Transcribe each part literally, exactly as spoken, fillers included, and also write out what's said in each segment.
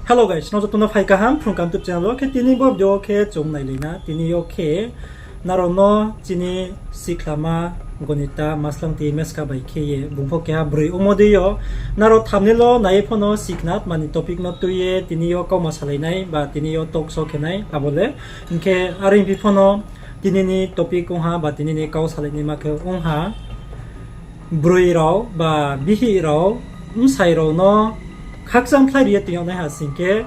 Hello guys, nrao joto no phai kaham Phrung Kaham YouTube channel wo. Khe tini bo video wo khe chung nailai na, tini yo khe nrao no chini sikhlama Gonita Maslangti Meska bai khe ye bung pho keha broi ongmo dei yo. Nrao thumbnail wo nai ye pho no sikhna mani topic no tui ye tini yo kauma salai nai ba tini yo talk show khe nai abo le. Hing khe are hing phi pho no tini ni topic ong ha ba tini ni kau salai naima khe ong ha, broi rao ba bihih rao bsai rao no khakchangkhlai ri ye toing yag nai ha sing khe,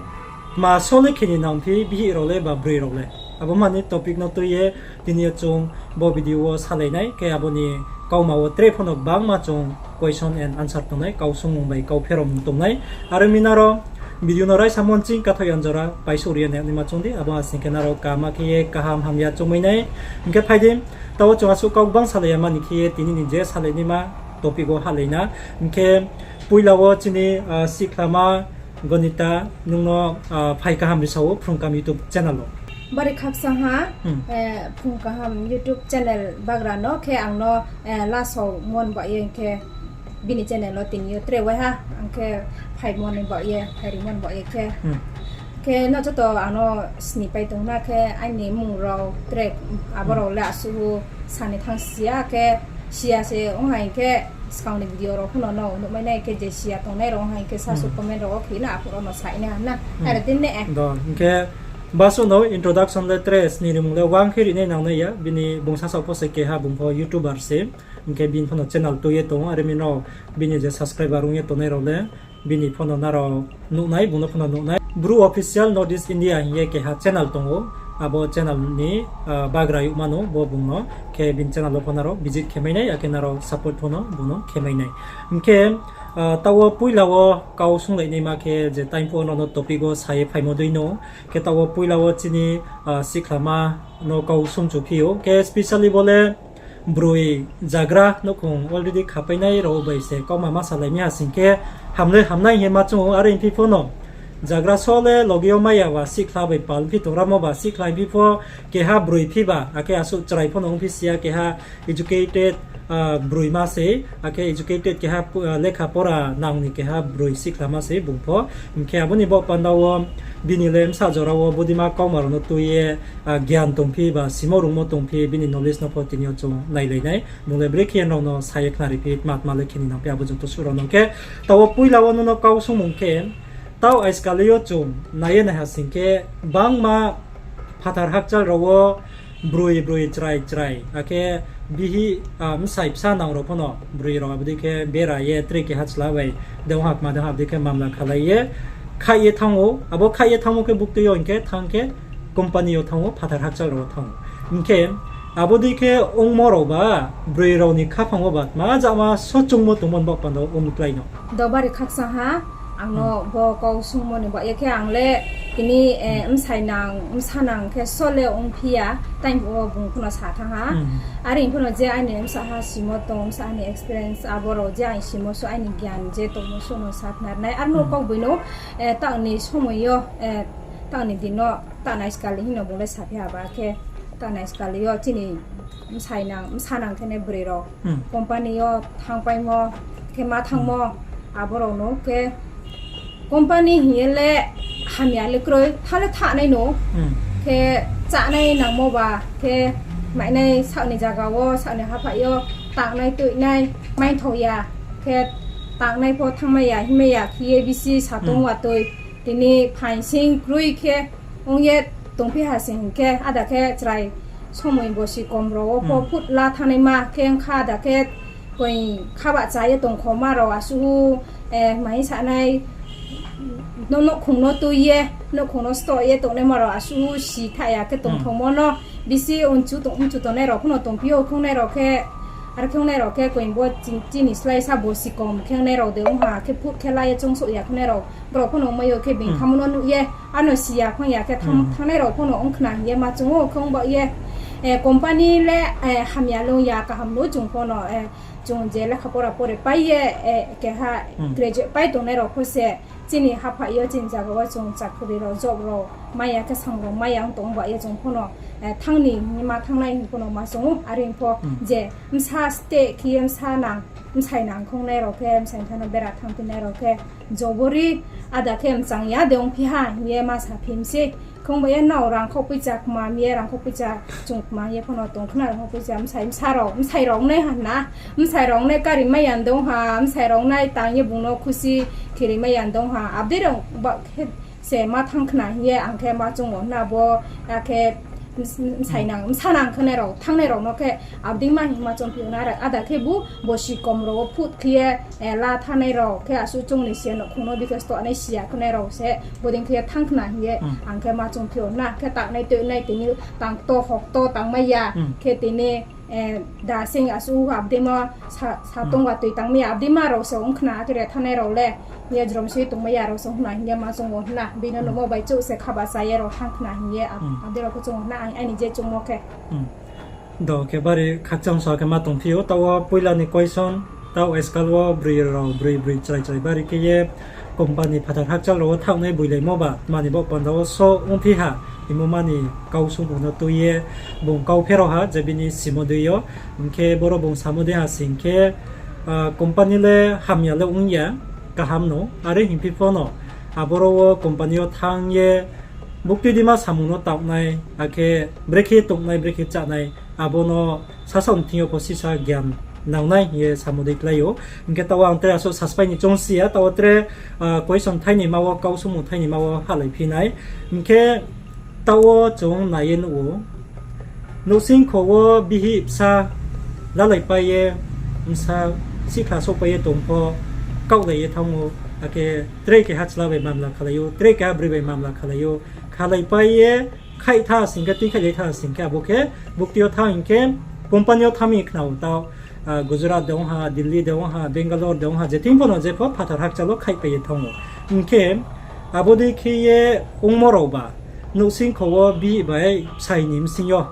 tma sole khe ni nang phi bihih rao le ba broi rao le. Abo mani topic no tui ye tini yo chung bo video wo salai nai, khe abo ni kauma wo tre pho no gbangma chung question and answer tongnai, kau sungmung bai kau pheromung tongnai. Are ong mi nrao video no raisa monching kathoh yan jora paisouh ri ye nai naima chung di, abo ha sing khe nrao kama khe ye kaham hamya choungmai nai. Hing khe phai di, taoh wo chung asuh kau gbang salai ya mani khe ye tini ni je salai naima topic wo hahlai na. Hing khe poila wo chini, ah, sikhlama Gonita, nung no, ah, phai kaham ri sa ou Phrung Kaham YouTube channel wo. Bari khakchang ha, Hmm. eh, Phrung Kaham YouTube channel bagra no khe ang no, eh, lasao mon ba ye khe bini channel wo tini yo tre wai ha, ang khe phai mon ba ye, phai ri mon ba ye khe. Hmm. Khe no joto ang no sni pai tong na khe aini mmung rao tre abo rao le asuh sani thanng si ya khe si ya se ong ha hing khe skang ni video rao pho no no nuhmai nai khe je si ya tongnai rao ong ha hing khe sasu Hmm. comment rao wo khe na aphuh rao no sa nai ha na. Hmm. Are tin ne. Do, hing khe basuh no introduction le tre sni rimung le wang khe ri nai nang nai ya, bini bung sasaoh pho se keha bung pho YouTuber se, hing khe bini pho no channel tui ye tong ou, are mi no bini je subscriber ong ye tongnai rao le, bini pho no nrao nuh nai, bung no pho no nuh nai. Bru Official North East India hing ye keha channel tong ou, abo channel ni, ah, bagra youhma no bo bung no, khe bini channel wo pho nrao visit khe mai nai, akhe nrao support pho no bung no khe mai nai. Hing khe, ah, taoh wo poila wo kau sunglai naima khe je time pho no no topic wo sa ye phaimo dei no, khe taoh wo poila wo chini, ah, sikhlama no kau sungchu phi ou, khe specially bo le broi zagra nouhkhong already khapainai rao bai se kauma ma salai mi ha sing khe ham le hamnai hing ye ma choung ou, are hing phi pho no zagra so le loge yo mai ya ba sihkhla bai pal phi tongramo ba sihkhla hing phi pho keha broi phi ba, akhe asuh chrai pho no ong phi si ya keha educated, ah, broima se, akhe educated keha, ah, lekha pora nang ni keha broi sikhlama se bung pho. Hing khe abo ni baoh panda wo bini le bsa jora wo bodeima kauma rao no tui ye, ah, gyan tong phi ba simo rungmo tong phi bini knowledge no pho tini yo chung nailai nai. Bung le brekhe ye nrao no sa ye khnari phi tma tma le khe ni nang phi abo joto suh rao no khe. Taoh wo poila wo nung no kau sungmung khe, taoh aiskali yo chung nai ye nai ha sing khe gbangma phathar hakchal rao wo broi broi chrai chrai, akhe bihih, ah, bsai bsa nang rao pho no broi rao abo dei khe bera ye tre keha chla bai dei ong ha kma dei ong ha abo dei khe mamla khalai ye khaih ye thanng ou, abo khaih ye thanngmo khe buktui yo hing khe thanng khe company yo thanng ou, phathar hakchal rao wo thanng ou. Hing khe abo dei khe ongmo rao ba broi rao ni khaphang wo ba tma jama so chungmo tongmo ni baoh panda wo ong mi klái no. Do bari khakchang ha, ang no bo kau sungmo ni baoh ye khe ang le tini, eh, bsai nang, bsa nang khe so le ongphi ya, time wo bung pho no sa thanng ha. Are hing pho no je aini bsa ha simo tong, bsa ha ni experience, abo rao je aini simo suh, aini gyan je tongmo suh no sa khnari nai. Ar no kau boi no, eh, taoh ni somoi yo, eh, taoh ni din no, taoh naiskali hing no bung le saphi ha ba khe, taoh naiskali yo chini bsai nang, bsa nang khe ne broi rao company yo thanngpaimo, khe ma thanngmo, abo rao no khe company hing ye le hamya le kroi, tha le thanai no, khe chánai nangmo ba, khe mainai saoh ni zaga wo, saoh ni haphaih yo tangnai tuinai maithao ya, khe tangnai pho thanngmai ya, hingmai ya khe ye bisi satong watoi, tini phaing sing kroi khe ong ye tongphi ha sing hing khe, ada khe chrai somoi bosi kom rao wo pho phut la thanngnaima khe ong kha, ada khe koi khabah cha ye tongkhoma rao asuh, eh, mai sanai, no nouhkhong no tui ye, nouhkhong no stoh ye tongnaima rao asuh si tha ya khe tongthongmo no, bisi unchu tong, unchu tongnai rao pho no tongphi yo khe ongnai rao khe, ar khe ongnai rao khe koi bo chini slái sa bosi kom khe ongnai rao de ong ha khe phut khe la ye choungsouh ya khe ongnai rao, brao pho no ongmai yo khe being thanngmo no nuh ye, ano si ya phang ya khe thanng, thanngnai rao pho no ong khna hing ye ma choung ou khe ong baoh ye, eh, company le, eh, hamya le ong ya, kaham no chung pho no, eh, chung je lekha pora pore pai ye, eh, keha graduate pai tongnai rao pho se chini haphaih yo chini zaga wo chung chakhuri rao, job rao mai ya khe, samung rao mai ya ong tong baoh ye chung pho no thanng ni hing ye ma thanng nai hing pho no ma chung ou. Are hing pho je bsa steh khe ye bsa nang, bsai nang khongnai rao khe, bsai bsa no bera thanngphinai rao khe, jobori ada khe mchang ya de ongphi ha hing ye ma saphi mi sei. Khongba ye nrao rangkhou poicha kma mi ye, rangkhou poicha chung kma ye pho no tong khna, rangkhou poicha bsai, bsa rao, bsai rao ongnai ha na, bsai rao ongnai kari mai ya dong ha, bsai rao ongnai tang ye bung no khusi kheri mai ya dong ha, abdei rao ba khe se ma thanng khna hing ye ang khe ma chung ou hna bo, akhe bsai nang, bsa nang khonai rao, thanngnai rao no khe abdei ma hing ma chongphi ou na, ada khe bu bosi kom rao wo phut khe ye, la thanngnai rao khe asuh chung ni si ya nouhkhong no bikhe stohnai si ya khonai rao se bodei khe ye thanng khna hing ye ang khe ma chongphi ou na, khe tangnai toinai tini tang kto hokto tangmai ya, khe tini da sing asuh abdei ma sa, sa tong ba toi tangmai ya, abdei ma rao se ong khna, akhe re thanngnai rao le ye jrom se tongmai ya rao se ong khna hing ye ma chung ou hna, bini nouhmo bai chouh se khaba cha ye rao thanng khna hing ye, abdei rao pho chung ou hna, aini je chungmo khe. Do khe bari khakchang sa khe ma tongphi ou, taoh wo poila ni question, taoh eskal wo broi rao, broi broi chrai chrai bari khe ye company phathar hakchal rao wo thanng nai boilaimo ba, mani baoh panda wo so ongphi ha, hingmo mani kau sungmo no tui ye bung kau pherao ha, je bini simo dei yo, hing khe boro bung samo dei ha sing khe, company le hamya le ong ya, kaham no, are hingphi pho no, aboro wo company yo thanng ye, buktui dima samung no taoh nai, akhe brekhe tongnai, brekhe chánai, abo no sasaoh ni thing yo pho sisa gyan nang nai hing ye samo dei klái ou. Hing khe taoh wo ang tre asuh saspai ni choungsi ya, taoh wo tre question thai ni ma wo, kau sungmung thai ni ma wo halaiphi nai. Hing khe taoh wo chung nai ye nuh ou. Nouhsingkho wo bihih bsa lalaipai ye, bsa sihkhla souhpai ye tong pho, kaohlai ye thanng ou, akhe tre keha chla bai mamla khalai ou, tre keha broi bai mamla khalai ou, khalaipai ye, khaih tha sing khe, tuikhaih lai tha sing khe, abo khe buktui yo thanng hing khe, company yo thanng mi khna ou taoh, Gujarat de ong ha, Delhi de ong ha, Bangalore de ong ha, je thing pho no je pho phathar hakchal wo khaihpai ye thanng ou. Hing khe, abo dei khe ye ongmo rao ba, nouhsingkho wo bihih bai bsai ni bsing yo,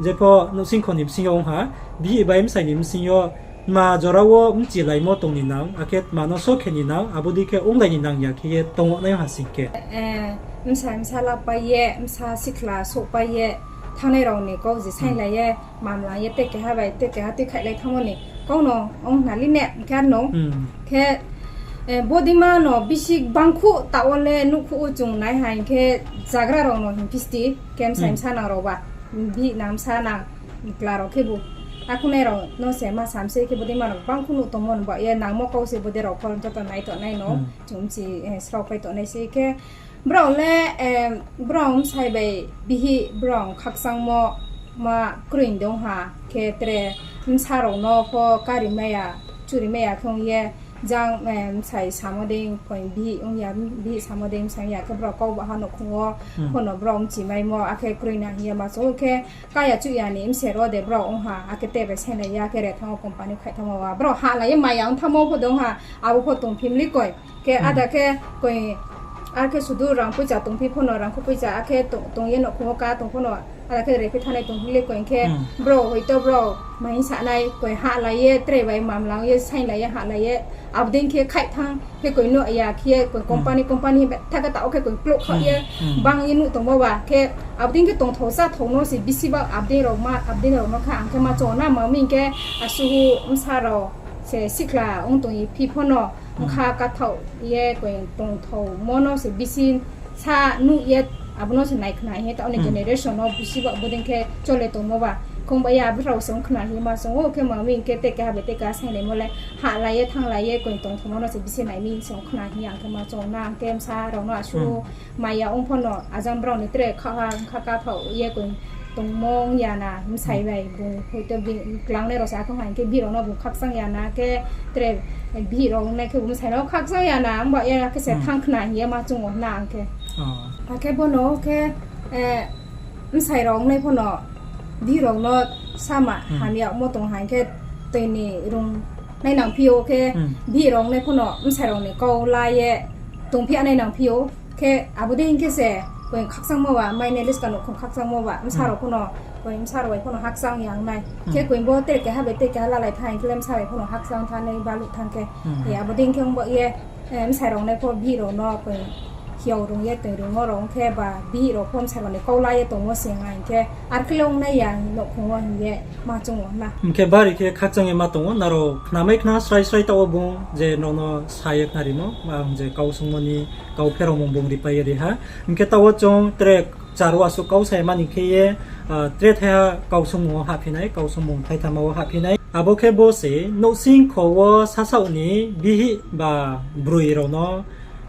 je pho nouhsingkho ni bsing yo ong ha, bihih bai bsai ni bsing yo, tma jora wo bchilaimo tong ni nang, akhe tma no so khe ni nang, abo dei khe onglai ni nang ya khe ye tong nai ha sing khe. Bsa, bsa lapai ye, bsa sihkhla souhpai ye, thanngnai rao ni kau je sainglai ye, mamla ye, te keha bai te keha tuikhaihlai thanngmo ni kau no ong hna li ne, hing khe no. Khe, bodei ma no bisi bangkhuh taoh wo le nuhkhuh ou chung nai ha, hing khe zagra rao no hing phisti, khe bsa bsa nang rao ba, bihih nang bsa nang, kla rao khebu. Akhunai rao no se ma sam sei khe bodei ma no bangkhuh nuh tongmo no ba ye nangmo kau se bodei rao pho joto nai tongnai no, chung bchi, sraopai tongnai sei khe. Brao le, brao bsai bai bihih brao khakchangmo ma kroi de ong ha, khe tre bsa rao no pho kari mai ya, churi mai ya khe ong ye, jang, bsai samo dei koi bihih ong ya, bihih samo dei bsa ong ya khe brao kau baha nouhkhong wo, pho no brao bchimaimo, akhe kroi na hing ye ma chung ou khe, kaya chuh ya ni bse ro de brao ong ha, akhe te bai sainglai ya khe re thanng wo company khaih thanngmo ba. Brao hahlai ye maya ong thanngmo pho de ong ha, abo pho tongphi mli koi. Khe ada khe koi, akhe sudu rang poicha tongphi pho no, rangkhou poicha, akhe tong ye nouhkhong wo ka tong pho no, ada khe rephi thanngnai tongphi le koi khe, brao hoito brao maing sanai, koi hahlai ye, tre bai mamla ye, sainglai ye, hahlai ye, abo dei khe khaih thanng khe koi nuh ya khe ye, koi company, company betha khe taoh khe koi klouh khaoh ye, bang ye nuh tongmo ba khe, abo dei khe tongthao cháthao no se bisi ba abo dei rao ma, abo dei rao no kha ang khe ma chung na ma mi hing khe, asuhu bsa rao se sihkhla ong tong ye phi pho no, bkha kathaoh ye koi tongthaomo no se bisi sa nuh ye, abo no se nai khna ye, taoh ni generation no bisi ba bodei khe chole tongmo ba. Khongba ya abo rao se ong khna ye ma chung ou khe ma mi hing khe te keha bai te keha sainglaimo le hahlai ye thannglai ye koi tongthaomo no se bisi nai mi se ong khna ye ang khe ma chung na ang khe bsa rao no asuh maya ong pho no ajang brao ni tre khaha bkha kathaoh ye koi tongmo ong ya na, bsai bai bung hoito bi-, klangnai rao se akhong ha hing khe bihih rao no bung khakchang ya na khe tre bihih rao ongnai khe bung bsai no khakchang ya na, ongba ye khe se thanng khna hing ye ma chung ou hna ang khe. Akhe bo no khe, bsai rao ongnai pho no bihih rao no sama hamya mo tong ha hing khe toi ni rung nai nangphi ou khe, bihih rao ongnai pho no bsai rao ni kau la ye tongphi ya nai nangphi ou. Khe abo dei hing khe se koi khakchangmo ba, mai nai liska nouhkhong khakchangmo ba, bsa rao pho no, koi bsa rao bai pho no hakchang ya ong nai. Khe koi bo tre keha bai tre keha lalai tha hing khe le bsa bai pho no hakchang thanng nai baluh thanng khe. Abo dei hing khe ongba ye, bsai rao ongnai pho bihih rao no koi hiao rung ye toing rungmo rao ong khe ba bihih rao pho bsai rao ni kau la ye tongmo se hing khe, arkhe le ong nai ya nouhkhong wo hing ye ma choung ou na. Hing khe bari khe khakchang ye ma tong ou, nrao khnamai khna srai srai taoh wo bung je nrao no sa ye khnarimo, ang je kau sungmo ni kau pherao mung bung ripai ye ri ha. Hing khe taoh wo chung tre char wo asuh kau sa ye mani khe ye, tre thaiha kau sungmung wo hahphi nai, kau sungmung thaithama wo hahphi nai. Abo khe bo se nouhsingkho wo sasaoh ni bihih ba broi rao no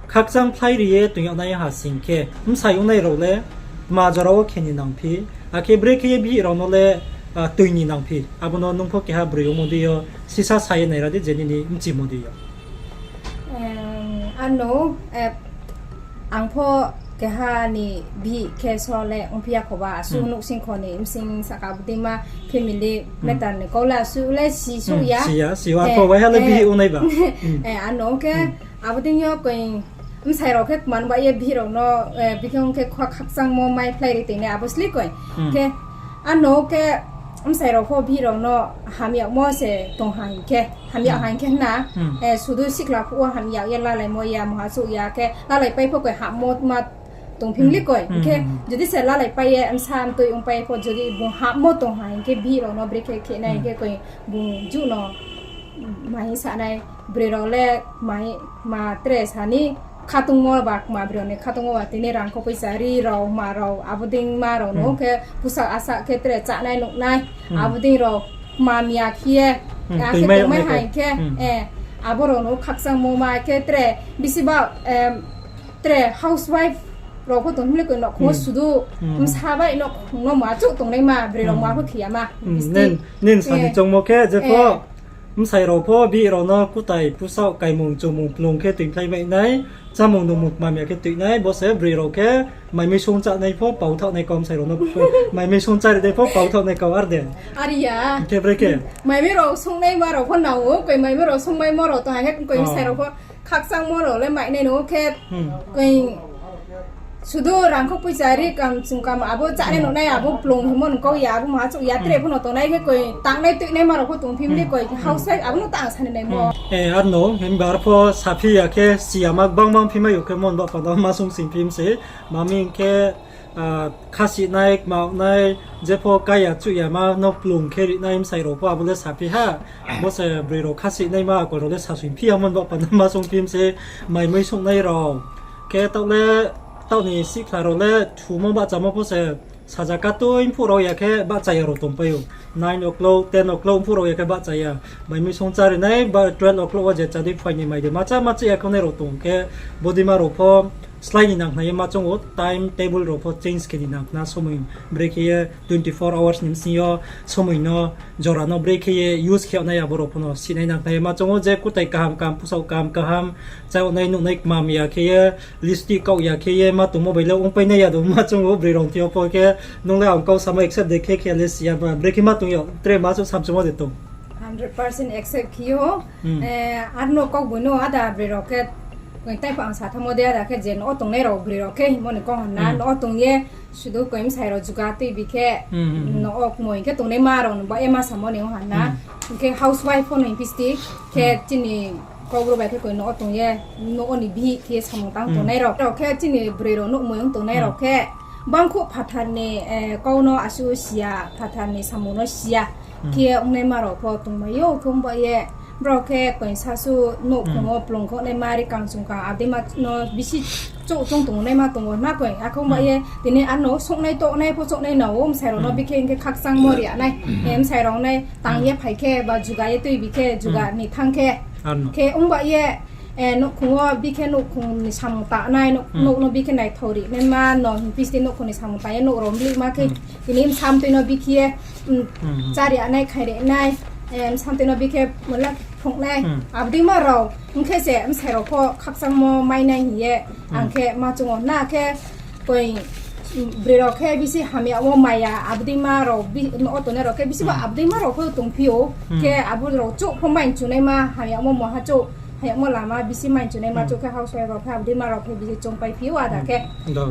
khakchang phlái ri ye toing yag nai ha sing khe, bsai ongnai rao le tma jora wo khe ni nangphi, akhe brekhe ye bihih rao no le toi ni nangphi, abo no nung pho keha broi ongmo dei yo sisa sa ye nai ra di je nini bchimo dei yo. Ano, ang pho keha ni bihih khe so le ongphi ya kho ba, asuh nouhsingkho ni bsing sahka abo deima family matter ni kau le asuh le si souh ya. Si ya, si ya, arphuh waiha le bihih ongnai ba. Ano khe, abo dei yo koi bsai rao khe kman ba ye bihih rao no, bikhe ong khe khakchangmo mai phlái ri toing nai abo sle koi. Khe, ano khe bsai rao pho bihih rao no hamyagmo se tong ha hing khe, hamyag ha hing khe na, sudu sikhla phuh wo hamyag ye lalaimo ya, mungha chouh ya khe lalaipai pho koi hahmo ma tongphi mle koi. Hing khe, jodi se lalaipai ye bsa mtoi ongpai pho, jodi bung hahmo tong ha hing khe bihih rao no brekhe khe nai hing khe koi bung juh no ma hing sa nai, broi rao le ma tre sa ni khatungmo ba, kma broi rao ni khatungmo ba tini rangkho poicha ri rao, ma rao, abo deima rao no khe pusa asa khe tre chánai nuhnai, abo dei rao kma miya khe ye, akhe tongmai ha hing khe, abo rao no khakchangmo ma khe tre bisi ba, tre housewife rao pho tong mle koi nouhkhong wo sudu bsa bai nouhkhong no ma chouh tongnaima, broi rao ma pho khe ya ma. Nini sa ni choungmo khe je pho bsai rao pho bihih rao no kutai pusaoh kaimung chumung plung khe toingphlai mai nai, chámung nungmung kma miya khe toinai, bo se broi rao khe maimui sung chánai pho pauthaoh nai kau bsai rao no, maimui sung chári nai pho pauthaoh nai kau ar de. Are ya. Khe brekhe maimui rao sungnaima rao pho nang ou, koi maimui rao sungmaimo rao tong ha khe koi bsai rao pho khakchangmo rao le mai nai no khe, koi sudu rangkho poicha ri kam chung kam abo chánai nuhnai abo plung hingmo no kau ya, abo ma chouh ya tre pho no tongnai khe koi tangnai toinaima rao pho tongphi mle koi housewife abo no tang sa ni naimo. Arno himba arpho saphi ya khe si ya ma gbang gbang phi mai ou khe mon ba panda ma sung sing phi mi se, ma mi hing khe, khasihnai kma nai, je pho kaya chuh ya ma no plung khe rinai bsai rao pho abo le saphi ha. Bo se broi rao khasihnaima akol rao le sasoing phi ya mon ba panda ma sung phi mi se, maimui sungnai rao. Khe taoh le, taoh ni sikhla rao le thumo bahchamo pho se saja katui mphuh rao ya khe bahcha ya rao tongpai ou. Nine o'clock, ten o'clock mphuh rao ya khe bahcha ya. Maimui sung chári nai ba twelve o'clock wo je chá di phai ni mai de ma chá ma chá ya khe ongnai rao tong khe, bodeima rao pho slái ni nang khna ye ma choung ou, time table rao pho change khe ni nang khna, somoi brekhe ye twenty four hours ni bsing yo somoi no jora no brekhe ye use khe yag nai abo rao pho no sihnai nang khna ye ma choung ou, je kutai kaham kaham, pusaoh kaham kaham, chá yag nai nuhnai kma miya khe ye, lipstick kaoh ya khe ye ma tongmo bai le ongpai nai ya do ma choung ou, broi rao thing yo pho khe, nung le ang kau samo accept de khe khe le si ya ba, brekhe ma tong yo, tre ma chouh samchumo de tong. Hundred percent accept khe ou. Arno kaugboino ada broi rao khe, taipa ang sa thanngmo de ada khe je no tongnai rao broi rao khe hingmo ni kau ha na, no tong ye sudu koi bsai rao juga tuibi khe, no kmoi khe tongnaima rao no ba ye ma samo ni ong ha na. Hing khe housewife pho no hing phi sti khe chini kau bro bai khe koi no tong ye, no ni bihih khe samung tang tongnai rao, rao khe chini broi rao nouhmoi ong tongnai rao khe, bangkhuh phathar ni kau no asuh si ya, phathar ni samung no si ya khe ongnaima rao pho tongmai ou. Khe ong ba ye brao khe koi sasu nouhkhong wo plung khe ongnaima ri kang chung kang abo deima no bisi chouh chung tongnaima tong ou na koi. Akhe ong ba ye tini ano sungnai tohnai pho chouhnai na ou, bsai rao no bikhe hing khe khakchangmo ri ya nai. Bsai rao nai tang ye phai khe ba juga ye tuibi khe, juga ni thanng khe, khe ong ba ye nouhkhong wo bikhe nouhkhong ni samung tangnai, nouh no bikhe naithao ri naima no hing phi sti nouhkhong ni samung tang ye nouh rao mlihma khe, tini bsa mtoi no bikhe ye chári ya nai, khai ri nai, bsa mtoi no bikhe mla phungnai, abo deima rao ong khe se bsai rao pho khakchangmo mai nai hing ye ang khe ma choung ou na khe, koi broi rao khe bisi hamya wo maya abo deima rao, no tongnai rao khe bisi ba abo deima rao pho tongphi ou, khe abo rao chouh pho mai chunaima hamya wo maha chouh Hayagmo lama bisi mai chunai ma chouh khe housewife rao khe abo dei ma rao khe bisi choungpai phi ou ada khe.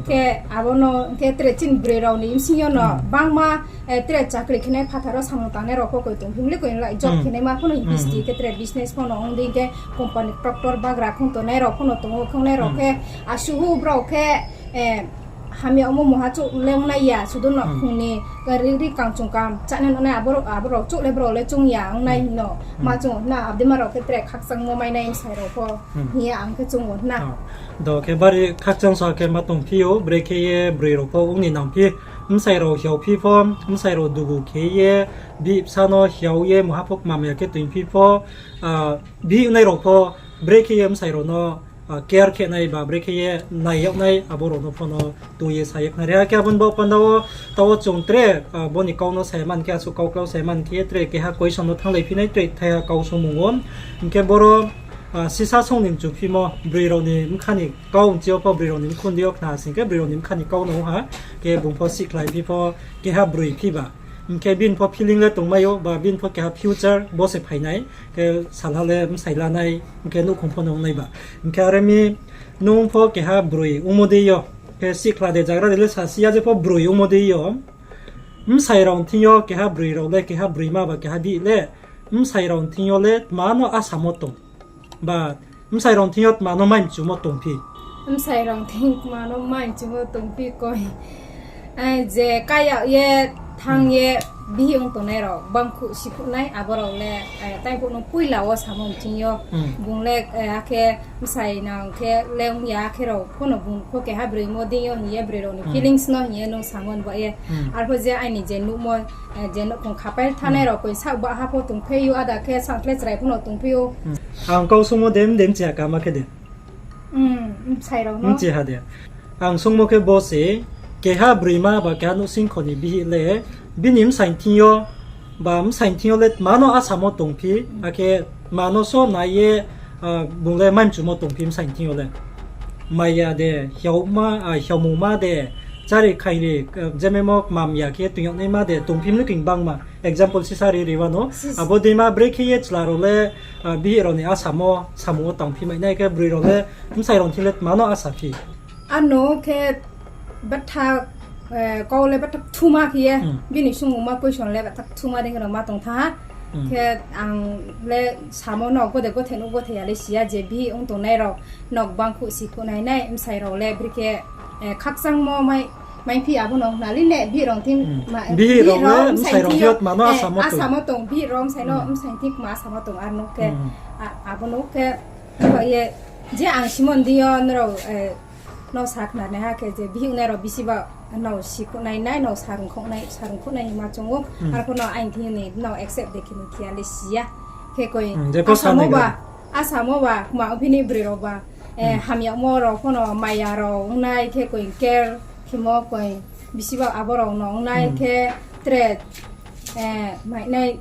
Khe abo no khe tre chini broi rao ni bsing yo no bangma, tre chakri khenai phathar wo samung tangnai rao pho koi tong phimli koi lai job khenaima pho no bisti khe tre business pho no ong dei khe company tractor bagra khong tongnai rao pho no tong ou khongnai rao khe asuhu brao khe hamyagmo mungha chouh le ongnai ya, sudu no khong ni ri, ri kang chung kam chánai nonai abo rao chouh le brao le choung ya ongnai no ma chung na abo dei ma rao khe tre khakchangmo mainai bsai rao pho hing ye ang khe choung ou na. Do khe bari khakchang sa khe ma tong phi ou, brekhe ye broi rao pho ong ni nang phi, bsai rao hiao phi pho, bsai rao dugu khe ye, bihih bsa no hiao ye mungha pho kmam ya khe toing phi pho, bihih nai rao pho brekhe ye bsai rao no care khe nai ba brekhe ye nai yag nai abo rao no pho no tui ye sa ye khnari ha. Khe abo ni baoh panda wo taoh wo chung tre bo ni kau no sa man khe, asuh kau klau sa man khe tre keha question no thannglai phi nai tre thaiha kau songmung wo. Hing khe boro sisa song ni mchu phimo broi rao ni bkha ni kau mchi yo pho broi rao ni mkhundi yo khna sing khe broi rao ni bkha ni kau no ong ha. Khe bung pho sihkhlai phi pho keha broi phi ba. Hing khe bini pho feeling le tongmai ou ba bini pho keha future bo se phai nai. Khe salha le bsai la nai, hing khe nouhkhong pho no ong nai ba. Hing khe are mi nung pho keha broi ongmo dei yo, khe sihkhla de jagra de le sasi ya je pho broi ongmo dei yo. Bsai rao ni thing yo keha broi rao le, keha broima ba keha bihih le, bsai rao ni thing yo le tma no asamo tong? Ba bsai rao ni thing yo tma no mai mchumo tong phi? Bsai rao ni thing tma no mai mchumo tong phi koi, je kaya ye thanng ye bihih ong tongnai rao bangkhuh sikhouh nai abo rao le, tai phuh no poila wo samo mching yo. Bung le akhe bsai nang khe le ong ya, akhe rao pho no bung pho keha broimo dei yo hing ye broi rao ni feelings no hing ye nung samo ni ba ye. Arpho je aini je nuhmo, je nouhkhong khapai thanai rao koi saoh ba ha pho tongphai ou, ada khe saoh khle chrai pho no tongphai ou. Ang kau songmo de, mde mchi ha kama khe de. Bsai rao no mchi ha de. Ang songmo khe bo se, keha broima ba keha nouhsingkho ni bihih le, bini bsai thing yo, ba bsai thing yo le tma no asamo tong phi, akhe tma no so nai ye, bung le mai mchumo tong phi bsai thing yo le? Maya de, hiaoma, hiaomungma de, chári khairi, jememo kmam ya khe toing yag naima de tong phi mnuking bangma. Example sisa ri ri wa no. Abo deima brekhe ye chla rao le, bihih rao ni asamo samung wo tang phi mai nai khe broi rao le bsai rao thing le tma no asa phi? Ano khe batha, kau le batha kthuma khe ye, bini sungmungma question le batha kthuma dei khe no ma tong thanng ha. Khe ang le samo no gode gothe no gothe ya le si ya je bihih ong tongnai rao no bangkhuh sikhouh nai nai bsai rao le brekhe khakchangmo mai, mai phi abo no nali le bihih rao thing, bihih rao le bsai thing yo tma no asamo tong, bihih rao bsai no bsai thing kma asamo tong ar no khe, abo no khe, ye, je ang simon di yo nrao no sakhnari ha khe je bihih nai rao bisi ba no sikhouh nai nai, no sarung khouh nai, sarung khouh nai hing ma chung ou. Arpho no aini thing ni no accept de khe ni khe ya le si ya. Khe koi asamo ba, asamo ba kma ongphi ni broi rao ba, hamyagmo rao pho no maya rao ong nai khe koi care khemo koi bisi ba abo rao no ong nai khe tre, mai nai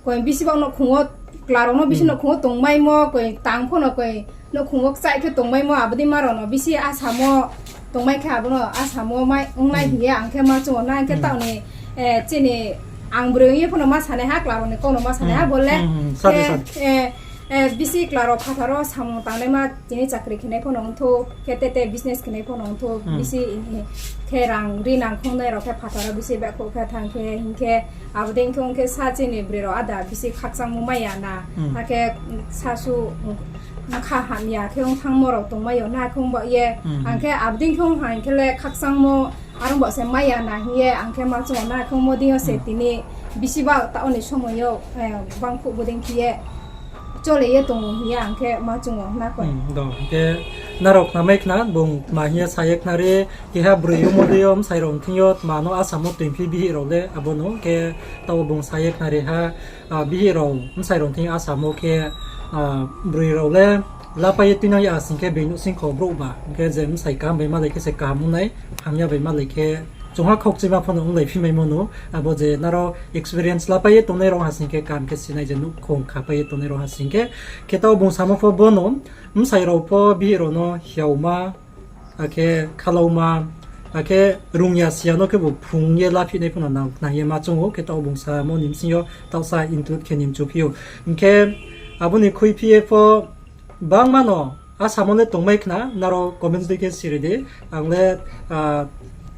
koi bisi ba nouhkhong wo, chla rao no bisi nouhkhong wo tongmaimo, koi tang pho no koi nouhkhong wo kchaih khe tongmaimo, abo dei ma rao no bisi asamo tongmai khe abo no asamo mai ong nai hing ye ang khe ma chung ou na, hing khe taoh ni, chini ang broi ong ye pho no ma sanai ha, chla rao ni kau no ma sanai ha bo le. Bisi chla rao phathar wo samung tangnaima tini chakri khenai pho no ong thou, khe tete business khenai pho no ong thou, bisi khe rang ri nang khongnai rao khe phathar wo bisi baihkhouh khe thanng khe hing khe, abo dei khe ong khe sa chini broi rao ada bisi khakchangmo mai ya na, akhe sasu bkha hamya khe ong thanngmo rao tongmai yo na khe ong ba ye, ang khe abo dei khe ong ha hing khe le khakchangmo are ong ba se mai ya na hing ye ang khe ma chung ou na khe ongmo dei yo se tini bisi ba taoh ni somoi yo, bangkhuh bo dei khe ye chole ye tong ou hing ye ang khe ma chung ou na khe. Hing khe nrao khnamai khna bung tma hing ye sa ye khnari, keha broi ongmo dei yo bsai rao ni thing yo tma no asamo toing phi bihih rao le abo no khe taoh bung sa ye khnari ha, bihih rao bsai rao ni thing asamo khe, broi rao le lapai ye tuinang ya sing khe being nouhsingkho brouh ba, hing khe je bsai kaham bai malai khe se kaham ong nai, hamya bai malai khe chungha khaukchima pho no onglai phi maimo no, abo je nrao experience lapai ye tongnai rao ha sing khe kaham khe sinai je nouhkhong khapai ye tongnai rao ha sing khe, khe taoh bung samo pho bo no, bsai rao pho bihih rao no hiaoma, akhe khalaoma, akhe rung ya si ya no khebu phrung ye laphi nai pho no nang khna ye ma chung ou, khe taoh bung samo ni bsing yo taoh sa include khe ni mchu phi ou. Hing khe abo ni khuiphi ye pho, Bangma no asamo le tongmai khna, nrao comments dei khe siri di. Ang le, ah,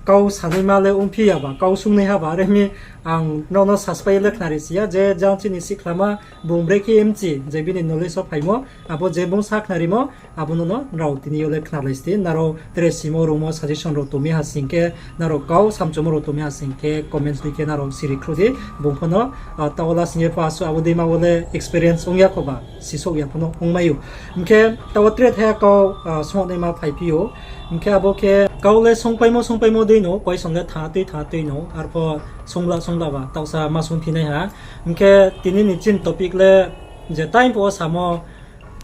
kau sanaima le ongphi ya ba, kau sungnaiha ba, are mi ang nrao no saspai le khnari si ya, je jang chini sihkhlama bung brekhe mchi, je bini knowledge wo phaimo, abo je bung sa khnarimo, abo no no nrao tini yo le khnalai si di, nrao tre simo rungmo suggestion rao tongmi ha sing khe, nrao kau samchumo rao tongmi ha sing khe, comments dei khe nrao siri khruh di, bung pho no, ah, taoh wo la sing ye pho asuh abo deima wo le experience ong ya kho ba, sisouh ya pho no ongmai ou. Hing khe taoh wo tre thaiha kau, ah, songnaima phaiphi ou. Hing khe abo khe kau le songpaimo, songpaimo dei no, question le tha tui, tha tui no, arpho songla, songla ba, taohsa ma songphi nai ha. Hing khe tini ni chini topic le je time pho wo samo,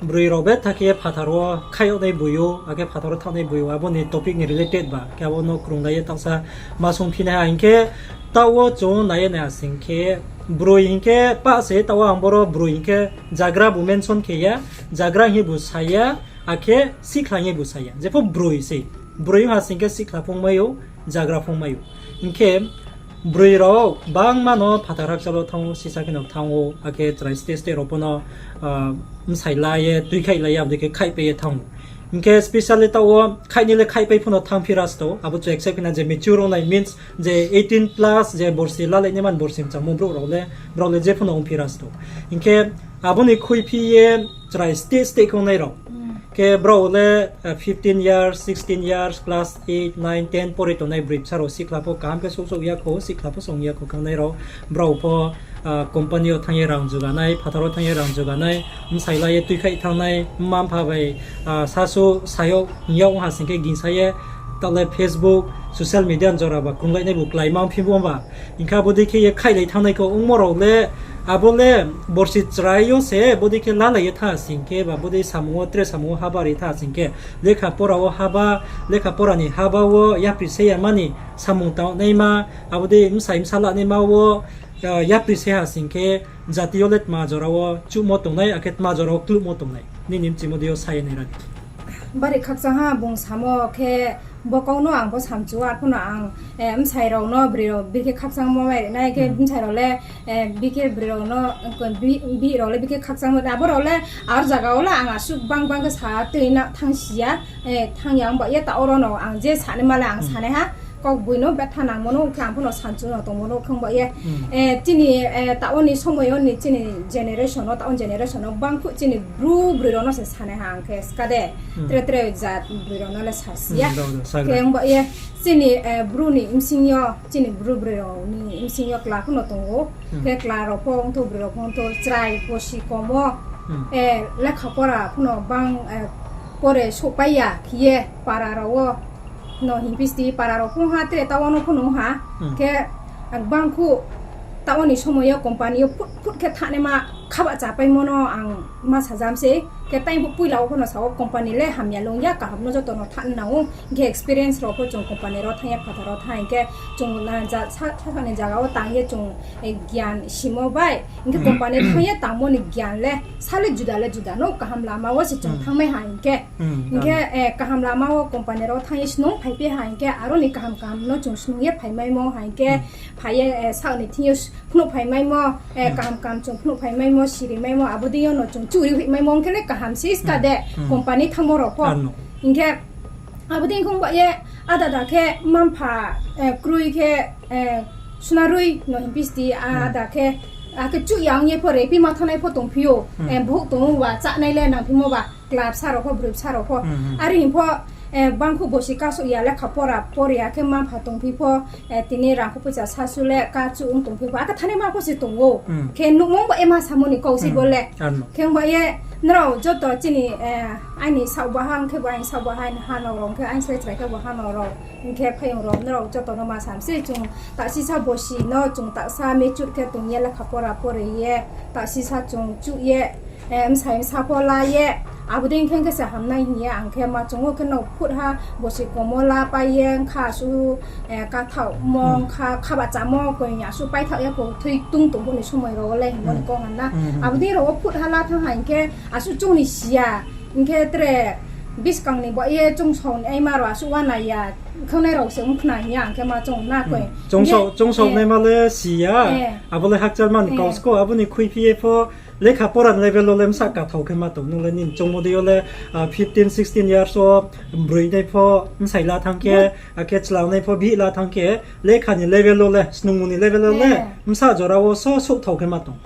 broi rao betha khe phathar wo khaih yag nai boi ou, akhe phathar wo thanng nai boi ou, abo ni topic ni related ba, khe abo no krunglai ye taohsa ma songphi nai ha. Hing khe taoh wo chung nai ye nai ha sing khe, broi hing khe pah se, taoh wo ang boro broi hing khe zagra bu mention khe ya, zagra hing ye bu sa ya, akhe sihkhla hing ye bu sa ya. Jepho broi se, broi ong ha sing khe sihkhla pho ongmai ou, zagra pho ongmai ou. Hing khe broi rao bangma no phathar hakchal wo thanng ou, sisa khe no thanng ou, akhe chrai state state rao pho no, ah, bsai la ye, tuikhaihlai ye, abo dei khe khaihpai ye thanng ou. Hing khe specially taoh wo khaihnai le khaihpai pho no thanngphi ra sto, abo chung accept khe na je mature ongnai means je eighteen plus, je borsi lalai nai man borsi mchangmo brouh rao le, brao le jepho no ongphi ra sto. Hing khe abo ni khuiphi ye chrai state state khe ongnai rao. Khe brao le, ah, fifteen years, sixteen years, class eight, nine, ten pore tongnai broi bsa rao sihkhla pho kaham khe souhsouh ya kho, sihkhla pho song ya kho khe ongnai rao. Brao pho, ah, company wo thanng ye rang juga nai, phathar wo thanng ye rang juga nai, bsai la ye tuikhaih thanng nai, mma mpha bai, ah, sasu sayo hing yag ong ha sing khe gingsa ye, taoh le Facebook, social media ni jora ba krunglai nai bu klái ma ongphi bo ba. Hing khe abo dei khe ye khaihlai thanngnai khe ongmo rao le, abo le borsi chrai yo se bodei khe lalai ye thanng sing khe ba bodei samung wo, tre samung wo haba ri thanng sing khe, lekha pora wo haba, lekha pora ni haba wo yapri se ya mani samung tangnaima, abo dei bsai bsa lanaima wo, ah, yapri se ha sing khe, jati yo le tma jora wo chuhmo tongnai, akhe tma jora wo kluhmo tongnai, nini mchimo dei yo sa ye nai ra di. Bari khakchang ha bung samo khe, bo kau no ang pho samchu, arphuh no ang, eh, bsai rao no, broi rao bikhe khakchangmo mai ri nai khe, bsai rao le, eh, bikhe broi rao no, bi-, bihih rao le bikhe khakchangmo, abo rao le, ar zaga wo le ang asuh bang bang khe sa tui na thanng si ya, eh, thanng ya ong ba ye, taoh oro no ang je sanaima le ang sanai ha, kau boi no betha nangmo no khe ang pho no samchu no tongmo no khe ong ba ye. Eh, chini, eh, taoh ni somoi yo ni chini generation no, taoh generation no bangphuh chini bru broi rao no se sanai ha ang khe ska de. Tre tre jat broi rao no le sa si ya. Khe ong ba ye, chini, eh, bru ni bsing yo, chini bru broi rao ni bsing yo kla pho no tong ou. Khe kla rao pho ongthou, broi rao pho ongthou, chrai bosi kom wo, eh, lekha pora pho no bang, eh, pore souhpai ya khe ye para rao wo no hingphi sti, para rao pho ha, tre taoh wo no pho no ha. Khe bangphuh taoh ni somoi yo company yo phut phut khe thanngnaima khabahchapaimo no ang ma sajam sei. Khe tai phuh poila wo pho no sa wo company le hamya lung ya, kaham no joto no thanng nang ou. Hing khe experience rao pho chung company rao thanng ye, phathar rao thanng hing khe chung, ah, ja-, sa-, sasa ni zaga wo tang ye chung, eh, gyan simo bai. Hing khe company thanng ye tangmo ni gyan le sa le juda le juda no, kaham lama wo se chung thanngmai ha hing khe. Hing khe, eh, kaham lama wo company rao thanng ye snung phaiphi ha hing khe, aro ni kaham kaham no chung snung ye phaimaimo ha hing khe, phai ye, eh, saoh ni thing yo s-, phnuh phaimaimo, eh, kaham kaham chung phnuh phaimaimo, sirimaimo, abo dei yo no chung churi hoihmaimo ong khe le kaham se ska de, company thanngmo rao pho. Hing khe, abo dei khe ong ba ye, ada ada khe mma mpha, eh, kroi khe, eh, sunaroi no hingphi sti, ada khe, akhe chuh ya ong ye pho repi ma thanngnai pho tongphi ou, eh, bouh tong ou ba, chánai le nangphimo ba, kla bsa rao pho, broi bsa rao pho. Are hing pho, eh, bangphuh bosi kasouh ya, lekha pora pore ya khe mma mpha tongphi pho, eh, tini rangkho poicha sasu le kachuh ong tongphi pho, akhe thanngnaima pho se tong ou. Khe nuhmo ong ba ye ma samo ni kau sei bo le. Khe ong ba ye, nrao joto chini, eh, aini saoh baha ong khe bo aini saoh baha, aini ha no rao ong khe, aini slái chrai khe bo ha no rao ong khe, phaiyong rao, nrao joto no ma sam sei, chung taohsisa bosi no chung taohsa mature khe tong ye, lekha pora pore ye, taohsisa chung chuh ye, eh, bsai bsa pho la ye, abo dei khe khe se hamnai hing ye ang khe ma chung ou. Khe no phut ha bosi kom wo la pai ye, ongkha asuh, eh, kathaohmo, ongkha khabahchamo koi asuh paithaoh ya kho, thoi tung tongphuh ni somoi rao wo le hingmo ni kau ha na. Abo dei rao wo phut ha la thanng ha hing khe asuh chung ni si ya, hing khe tre buskang ni ba ye chung song ni aima rao asuh uana ya, khangnai rao se ong khna hing ye ang khe ma chung na koi. Chung song, chung song naima le si ya, abo le hakchal man kau sko, abo ni khuiphi ye pho, Lekha pora ni level wo le bsa kathao khe ma tong. Nung le nini choungmo dei yo le, ah, fifteen, sixteen years wo broi nai pho bsai la thanng khe, akhe chla nai pho bihih la thanng khe, lekha ni level wo le, snungmung ni level wo le, bsa jora wo so souhthao khe ma tong.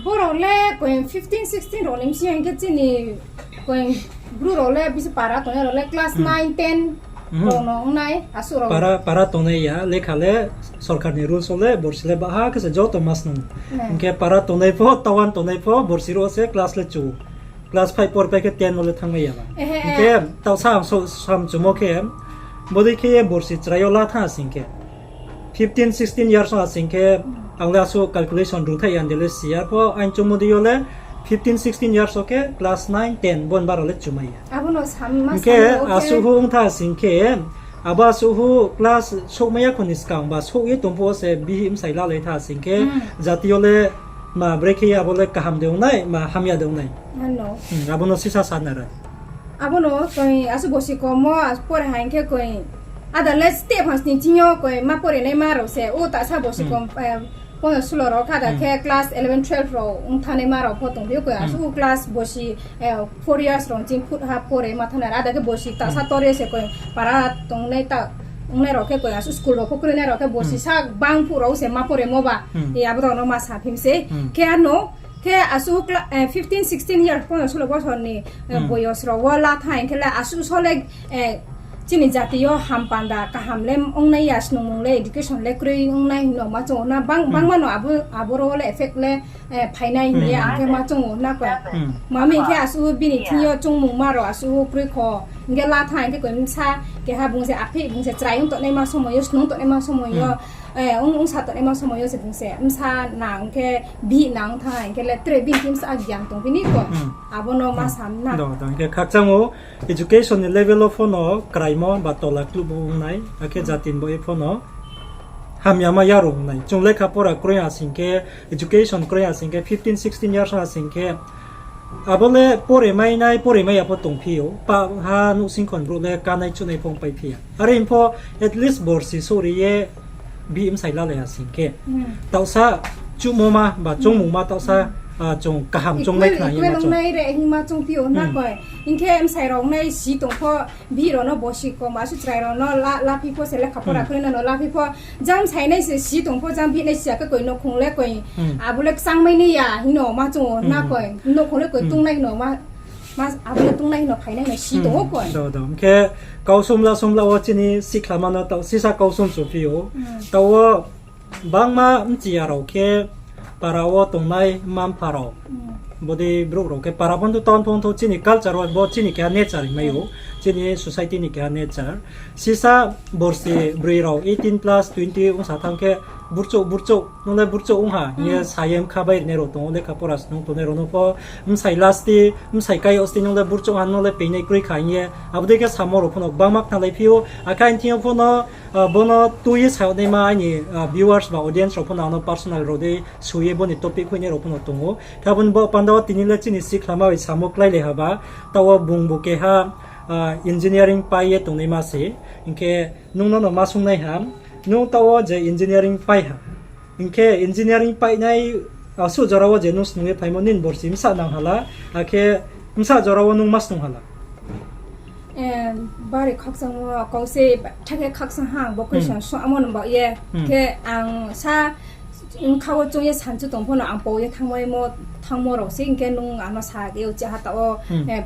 Brao le koi fifteen, sixteen rao ni bsing hing khe chini koi Bru rao le bisi para tongnai rao le class nine, ten rao no ongnai, asuh rao. Para, para tongnai ya, lekha le sorkar ni rules wo le borsi le baha khe se joto ma snung. Hing khe para tongnai pho, towan tongnai pho, borsi rao se class le chu. Class five por pai khe ten wo le thanngmai ya ba. Hing khe taohsa ang so samchumo khe, bodei khe ye borsi chrai yo la thanng sing khe, fifteen, sixteen years wo asing khe, ang le asuh calculation ruthaih ya de le si ya pho, aini choungmo dei yo le fifteen, sixteen years wo khe class nine, ten bo ni bara le chumai ya. Hing khe asuh hu ong tha sing khe, abo asuh hu class souhmai ya kho ni skang ba souh ye tong phuh wo se bihih bsai lalai tha sing khe, jati yo le ma brekhe ye abo le kaham de ong nai, ma hamya de ong nai. Abo no sisa sa nai ra. Abo no koi asuh borsi kom wo, asuh pore haing khe koi, ada le step ha sning ching yo koi ma pore naima rao se, o tasa borsi kom, pono sulo rao kha da khe class eleven, twelve rao ong thanngnaima rao pho tongphi ou koi, asuh class borsi, four years rao ching phut ha pore ma thanng nai, ada khe borsi tasa tor ye se koi para tongnai ta, ongnai rao khe koi asuh school rao pho kroinai rao khe borsi sa bang phuh rao se ma poremo ba, abo rao no ma saphi mi se. Khe ano, khe asuh fifteen, sixteen years, pono sulo bosor ni boyos rao wo la thanng khe le asuh so le, chini jati yo ham panda kaham le ongnai ya, snungmung le, education le kroi ongnai hing no ma choung ou na, bangma no abo rao wo le effect le phainai hing ye ang khe ma choung ou na koi. Mami hing khe asuh bini thing yo choungmungma rao asuh kroi kho, hing khe la thanng hing khe koi bsa keha bung se aphi, bung se chrai ong tongnaima somoi yo, snung tongnaima somoi yo, ong, ongsa tongnaima somoi yo se bung se bsa nang khe, bihih nang thanng hing khe le tre bini thing bsa gyan tongphi ni koi. Abo no ma sam na. Hing khe khakchang ou, education ni level wo phono kraimo ba tola kluh bo ongnai, akhe jati ni bo ye phono hamyama yarung nai. Chung lekha pora kroi asing khe, education kroi asing khe, fifteen, sixteen years asing khe, abo le pore mai nai, pore mai ya pho tongphi ou. Pa ha nouhsing khon brouh le kanai chunai pho ongpai phi ya. Are pho at least borsi souhri ye bihih bsai lalai asing khe, taohsa chuhmo ma ba choungmungma taohsa, chung kaham choungmai khna ye ma choung nai re hing ma choungphi ou na koi. Hing khe bsai rao nai si tong pho, bihih rao no borsi kom asuh chrai rao no la, laphi pho se lekha pora kroi no no laphi pho, jang bsai nai se si tong pho, jang bihih nai si ya khe koi nouhkhong le koi, abo le kchangmai nai ya hing no ma choung ou na koi, nouhkhong le koi tongnai hing no ma, abo le tongnai hing no phainai hing no si tong ou koi. Hing khe kau somla somla wo chini sikhlama no taoh sisa kau som chuphi ou. Taoh wo bangma bchiya rao khe para wo tongnai mma-mpha rao, bodei brouh rao khe para pho tong thou, chini culture wo bo chini keha nature hingmai ou, chini society ni keha nature. Sisa borsi broi rao eighteen plus twenty ongsa thanng khe, burchouh, burchouh, nung le burchouh ong ha hing ye sa ye mkha bai rinai rao tong ou, lekha pora snung tongnai rao no pho, bsai last, bsai kai yo sti nung le burchouh ha, nung le peinai kroi kha hing ye, abo dei khe samo rao phono gbangma khnalaiphi ou, akhe aini thing yo phono, bo no tui ye sa yag naima aini viewers ba audience rao phono ang no personal rao dei soi ye bo ni topic khuinai rao phono tong ou. Khe abo ni bo panda wo tini le chini sikhlama bai samo kláilai ha ba, taoh wo bung bo keha engineering pai ye tongnaima se. Hing khe nung no no ma sung nai ha, nung taoh wo je engineering pai ha, hing khe engineering painai asuh jora wo je nung snung ye phaimo nini borsi bsa nang hala, akhe bsa jora wo nung ma snung hala? Bari khakchang wo kau se, tha khe khakchang ha ang bo question sung amo no ba ye. Khe ang sa bkha wo choung ye sanchu tong phono ang pau ye thanngmaimo, thanngmo rao se, hing khe nung ang no sa ye uchi ha taoh wo,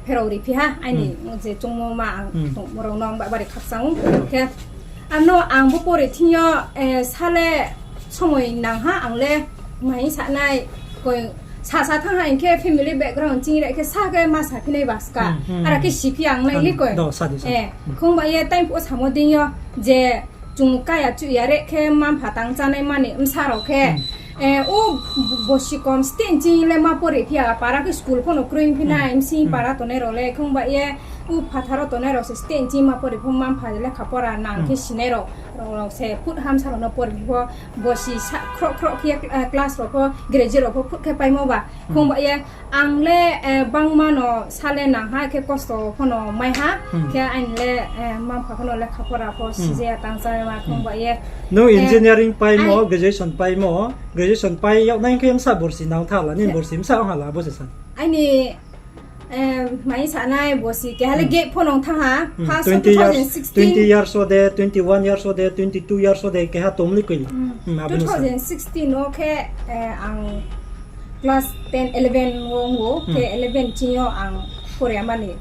pherao riphi ha, aini je choungmo ma ang tongmo rao no ba-, bari khakchang ou. Khe ano ang bo pore thing yo, sa le somoi nang ha, ang le mai sa nai, koi, sa sa thanng ha, hing khe family background ching re khe sa khe ma saphi nai ba ska. Ara khe siphi ang nai li koi. Khong ba ye time phuh samo dei yo je chung kaya chuh ya re khe mma-mpha tang chánai mani bsa rao khe, o borsi kom sting ching le ma pore phi ya, para khe school phono kroi phi nai, bsing para tongnai rao le khong ba ye School phathar wo tongnai rao se state ni chingma pore pho mma mpha lekha pora nang khe sinai rao, rao, rao se phut hamsa rao no pore pho, bosi sa khroh khroh khe ye, eh, class rao pho, graduate rao pho phut khe paimo ba. Khong ba ye, ang le, eh, bangma no sa le nang ha, khe kosto pho no mai ha, khe aini le, eh, mma mpha pho no lekha pora pho sijaya tang cháma khong ba ye. Nung engineering paimo, graduation paimo, graduation pai yag nai khe bsa borsi nang tha la, nini borsi bsa ong ha la, bo se sa. Aini, eh, mai sanai bosi keha le gap pho nong thanng ha, first two thousand sixteen, twenty years wo de, twenty one years wo de, twenty two years wo de, keha tong le koi. Two thousand sixteen wo khe, eh, ang class ten, eleven wo ong ou, khe eleven ching yo ang pore mani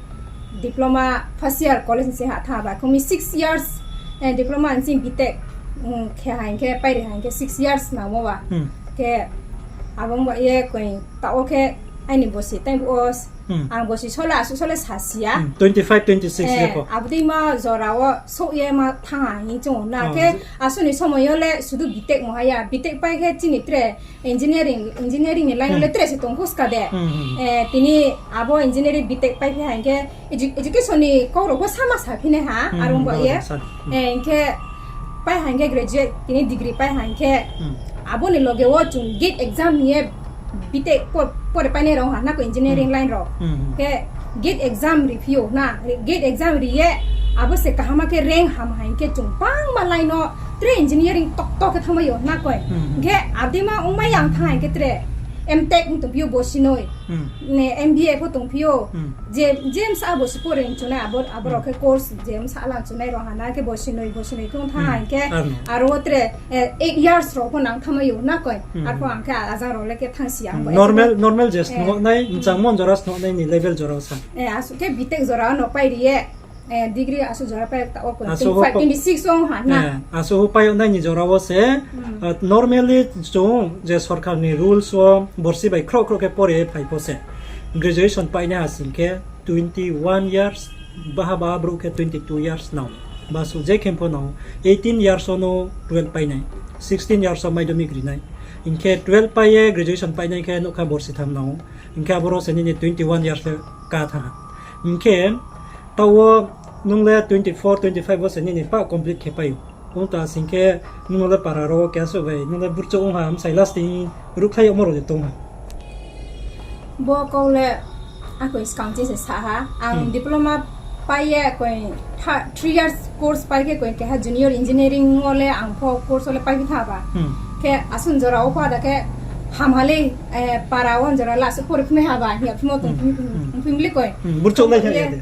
diploma first year college ni se ha thanng ba, khong mi six years, eh, diploma ni ching B Tech, khe ha hing khe, pairi ha hing khe six years nangmo ba. Khe abo ong ba ye koi, taoh wo khe aini bosi, tei bo, ang bosi sole, asuh sole sasi ya. Twenty five, twenty six, abo deima jora wo souh ye ma thanng ha hing choung ou na khe, asuh ni somoi yo le sudu B Tech mo ha ya, B Tech pai khe chini tre engineering, engineering ni line wo le tre se tong pho ska de. Eh, tini abo engineering B Tech paiphi ha hing khe, edu-, education ni kau rao pho sama saphi nai ha, aro ong ba ye. Hing khe pai ha hing khe graduate, tini degree pai ha hing khe, abo ni loge wo chung gate exam hing ye B Tech po-, pore painai rao ha na koi engineering line rao. Khe gate exam riphi ou na, gate exam ri ye, abo se kaham khe rank ham ha hing khe chung bangma line no tre engineering tokto khe thanngmai ou na koi. Hing khe abo deima ongmai ya ang thanng ha hing khe tre M Tech hing tongphi ou bosi noi, M B A pho tongphi ou. Je, je bsa bosi pore chunai abo, abo rao khe course je bsa la chunai rao ha na khe bosi noi, bosi noi khe ong thanng ha hing khe, aro wo tre, eh, eight years rao pho nang thanngmai ou na koi. Arpho ang khe ajang rao le khe thanngsi ya ang bo normal, normal je snuh nai, mchangmo jora snuh nai ni level jora wo sa. Eh, asuh khe B Tech jora wo no pairi ye, eh, degree asuh jora pai taoh wo koi, twenty five, twenty six ong ha na. Asuh pai yag nai ni jora wo se, normally chung je sorkar ni rules wo borsi bai khroh khroh khe pore phai pho se. Graduation painai ha sing khe twenty one years, baha baha brouh khe twenty two years nang. Basuh je khe pho no eighteen years wo no twelve painai, sixteen years wo madhyamik rinai. Hing khe twelve pai ye graduation painai khe nouhkha borsi tham nang. Hing khe aboro se nini twenty one years le ka thanng ha. Hing khe taoh wo nung le twenty four, twenty five wo se nini pah complete khe pai ou. Ong ta sing khe nung no le para rao wo keha suh bai, nung le burchouh ong ha, bsai lasting ruhkhlai yagmo rao de tong ha. Bo kau le akoi skang ching se sa ha. Ang diploma pai ye koi tha-, three years course pai khe koi keha junior engineering wo le ang pho course wo le paiphi tha ba. Khe asuh jora wo pho ada khe ham ha le, eh, para wo jora le asuh pore phimai ha ba, hing ya phimo tong, phim le koi. Burchouh lai khe ya de.